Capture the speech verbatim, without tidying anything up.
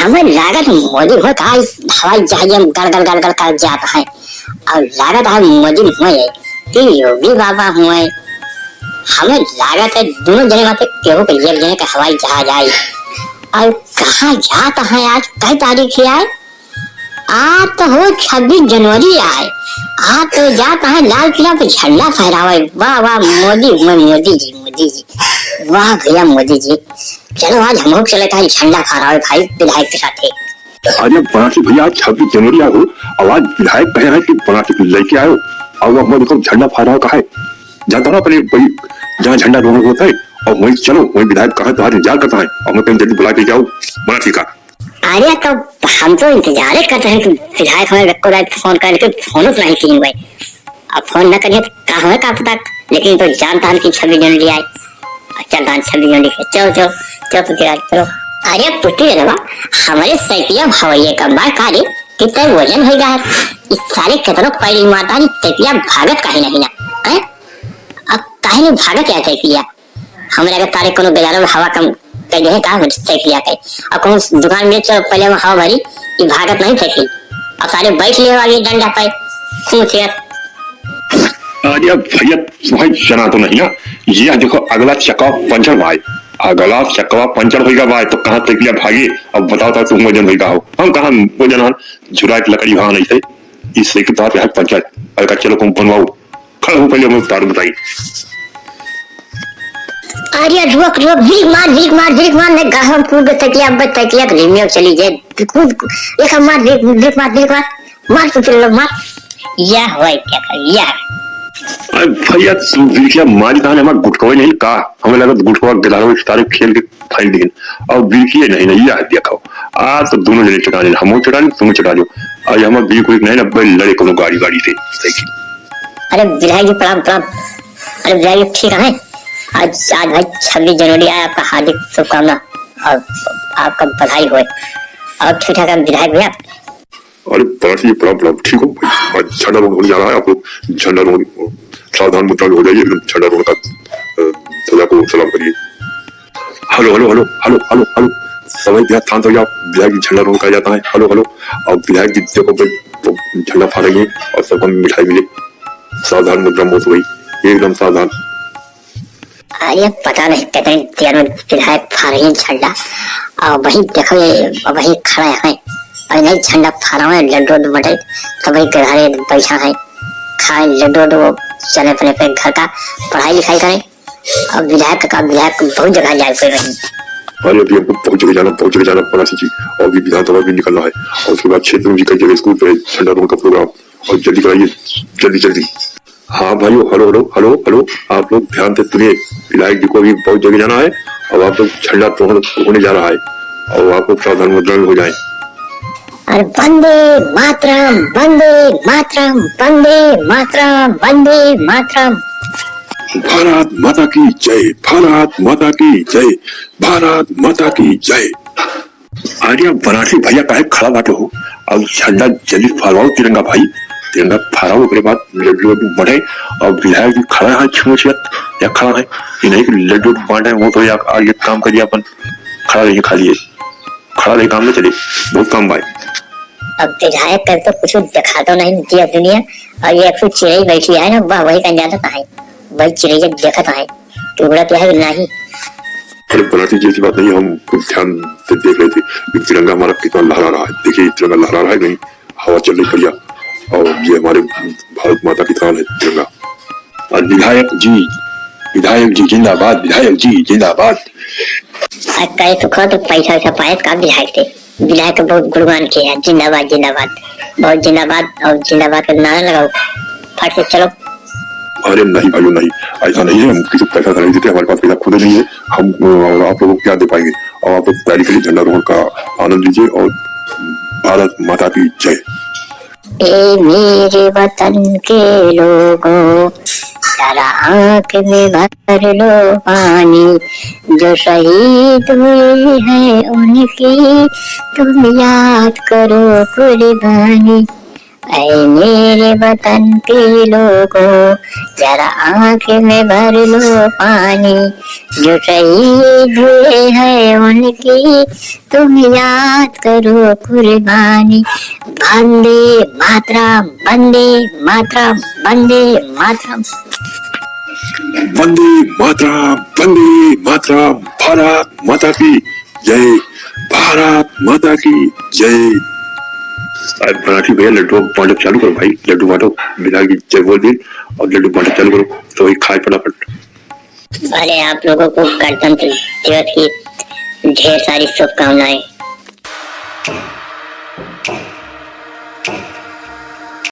हमें लागत मोदी हुए का हवाई जहाज में गड़ गड़ गड़ गड़ कर जात है। और लागत है मोदी हुए कि योगी बाबा हुए। हमें लागत है दोनों जने में से केहू के एक जने का हवाई जहाज आई। और कहाँ जात है आज, कई तारीख है आज? आज तो हो छब्बीस जनवरी आए, आज तो जात है लाल किला पे झंडा फहरावे। वाह वाह मोदी हुए, मोदी जी, मोदी जी, वाह भैया मोदी जी। चलो आज हम लोग चले का झंडा फहरावे भाई विधायक के साथे। अरे बनारसी भैया, आज छब्बीस जनवरी आयो, अब आज विधायक कहे हैं कि बनारसी को लेके आयो, और वो हमारे देखो झंडा फहरावे का है। जानता ना अपने वही जहाँ झंडा रोहण होता है, और वहीं चलो, वहीं विधायक कहाँ तुम्हारा इंतजार करता है, और हमें कहीं जल्दी बुला के जाओ बनारसी का। अरे तो हम तो इंतजार ही करते हैं कि विधायक हमें एको बार फोन कर, लेकिन फोन तो नहीं किए हुए। अब फोन न करिए तो का हमें का पता, लेकिन तो जानता हम कि छब्बीस जनवरी आए। चल धान छब्बीस जनवरी के, चलो, चलो, चलो पुती राज, चलो। अरे पुती रे बाबा, हमारे सैकिया भवैया का बार का रे, कितना वजन होई गा है। इस साले कितनो पैडी मारता है, सैकिया भागत काहे नहीं ना, हैं? अब काहे नहीं भागत यार सैकिया? हमरा के तारे कोनो गजारो हवा कम कर दे का सैकिया के। अब कोनो दुकान में चलो पहले हम हवा भरी, ये भागत नहीं सैकिल। अब सारे बैठ लिए आगे डंडा पे, खूब चेयर। अरे भैया, तुम्हें जना तो नहीं ना, यह देखो अगला चक्का पंचर भाई, अगला चक्का पंचर होइगा भाई, तो कहाँ तक लिया भागे? अब बताओ तो तुम वजन होइगा हो, हम कहाँ वजन हन, झुरा के लकड़ी वहाँ नहीं थे, इस साइकिल तो हाथ पंचर, अरे का चलो तुम बनवाओ, खड़ा हो पहले हम तार बताई। अरे रुक रुक, ब्रेक मार, ब्रेक मार, ब्रेक मार, नहीं गाहम कूद तकिया, अब तकिया के रिमियो चली जाए, कूद, एक मार, ब्रेक, ब्रेक मार, ब्रेक मार। मार तो चलो, मार। यह होय क्या कर, यह। अरे भैया, तू बिरकिया मारी कहाँ ने, हमार गुटकवे नहीं का? हमें लगा गुटकवा गधारो इस तारे खेल के फाइल दिन। और बिरकिया नहीं, नहीं, यह देखो। आ तो दोनों जने चटाने, हमो चटाने, तुम चटाने। और ये हमार बिरक उरक नहीं ना, भाई लड़े कोनो गाड़ी, गाड़ी से, साइकिल। अरे बिधायक जी, प्रणाम, प्रणाम। अरे बिधायक जी, ठीक है? आज, आज भाई छब्बीस जनवरी आए, आपका हार्दिक शुभकामना और आपका बधाई होए। और ठीक ठाक है विधायक भैया? अरे, प्रणाम जी, प्रणाम, प्रणाम। ठीक हो भाई? आज झंडा रोहण होने जा रहा है, आप लोग झंडा रोहण, सावधान मुद्रा में हो जाइए, एकदम झंडा रोहण का, अ, ध्वजा को सलाम करिए। हेलो, हेलो, हेलो। सभी ध्यान से हो जाओ, विधायक जी झंडा रोहण का जाता है। हेलो, हेलो। अब विधायक जी देखो भाई, वो झंडा फहराइए और सबको मिठाई मिले। सावधान मुद्रा में हो भाई, एकदम सावधान। अरे पता नहीं कितने देर में विधायक फहराए झंडा। और वही देखो, ये वही खड़ा है, और नहीं झंडा फहरावे, लड्डू उड्डू बटे, तो वही घरे बैठा है, खाए लड्डू उड्डू, चले अपने पे घर का पढ़ाई लिखाई करें। और विधायक का, विधायक बहुत जगह जाए कोई नहीं। अरे अभी हमको बहुत जगह जाना, बहुत जगह जाना, प्रणाम जी। और अभी विधानसभा भी निकलना है, और उसके बाद क्षेत्र में भी कई जगह स्कूल पे झंडा रोहण का प्रोग्राम, और जल्दी कराइए, जल्दी, जल्दी। हाँ भाइयों, हेलो, हेलो, हेलो, हेलो, आप लोग ध्यान से सुनिए, विधायक जी को अभी बहुत जगह जाना है। अब आप लोग झंडा रोहण होने जा रहा है, और आप लोग सावधान मुद्रा में हो जाएं। और वंदे मातरम, वंदे मातरम, वंदे मातरम, वंदे मातरम। भारत माता की जय, भारत माता की जय, भारत माता की जय। अरे अब बनारसी भैया काहे खड़ा बाटे हो? अब झंडा जल्दी फहराओ तिरंगा भाई, तिरंगा फहराओ, ओकरे बाद लड्डू वड्डू बंटे। अब विधायक जी खड़ा है, छुए छुए या खड़ा है, ये नहीं कि लड्डू वड्डू बांटे, वो तो या, आ, ये काम करिए अपन, खड़ा रहिए खाली, खड़ा रहिए, काम में चलिए, बहुत काम भाई। अब विधायक कर तो कुछ दिखा तो नहीं दिया दुनिया, और ये कुछ चिड़ई बैठी है ना, वह वही कहीं जाता है। भाई चिड़ैया देखत है, टुकड़ा तो है कि नहीं? अरे बनारसी जी, ऐसी बात नहीं, हम कुछ ध्यान से देख रहे थे कि तिरंगा हमारा कितना लहरा रहा है। देखिए, तिरंगा लहरा रहा है कि नहीं, हवा चल रही बढ़िया। और ये हमारे भारत माता की शान है तिरंगा। और विधायक जी, विधायक जी जिंदाबाद, विधायक जी जिंदाबाद। आ, कहे तो खो तो पैसा वैसा पाए का विधायक से? विधायक के बहुत गुणगान किया है, जिंदाबाद, जिंदाबाद, बहुत जिंदाबाद, और जिंदाबाद का नारा लगाओ, फट से चलो। अरे नहीं भाइयों, नहीं, ऐसा नहीं है, हम किसी को पैसा नहीं देते, हमारे पास पैसा खुद नहीं है, हम, अ, आप लोगों को क्या दे पाएंगे? और आप लोग तैयारी करिए, झंडा रोहण का आनंद लीजिए और भारत माता की जय। ए मेरे वतन के लोगों, जरा आंख में भर लो पानी, जो शहीद हुए हैं उनकी तुम याद करो कुर्बानी। ऐ मेरे वतन के लोगों, जरा आंख में भर लो पानी, जो शहीद हुए हैं उनकी तुम याद करो कुर्बानी। वंदे मातरम, वंदे मातरम, वंदे मातरम। वंदे मातरम, वंदे मातरम, भारत माता की जय, भारत माता की जय। अब बनारसी भैया लड्डू बांटब चालू करो भाई, लड्डू बांटो, बिना की जय बोल दे और लड्डू बांटब चालू करो, तो वही खाए फटाफट। अरे, आप लोगों को गणतंत्र दिवस की ढेर सारी शुभकामनाएं।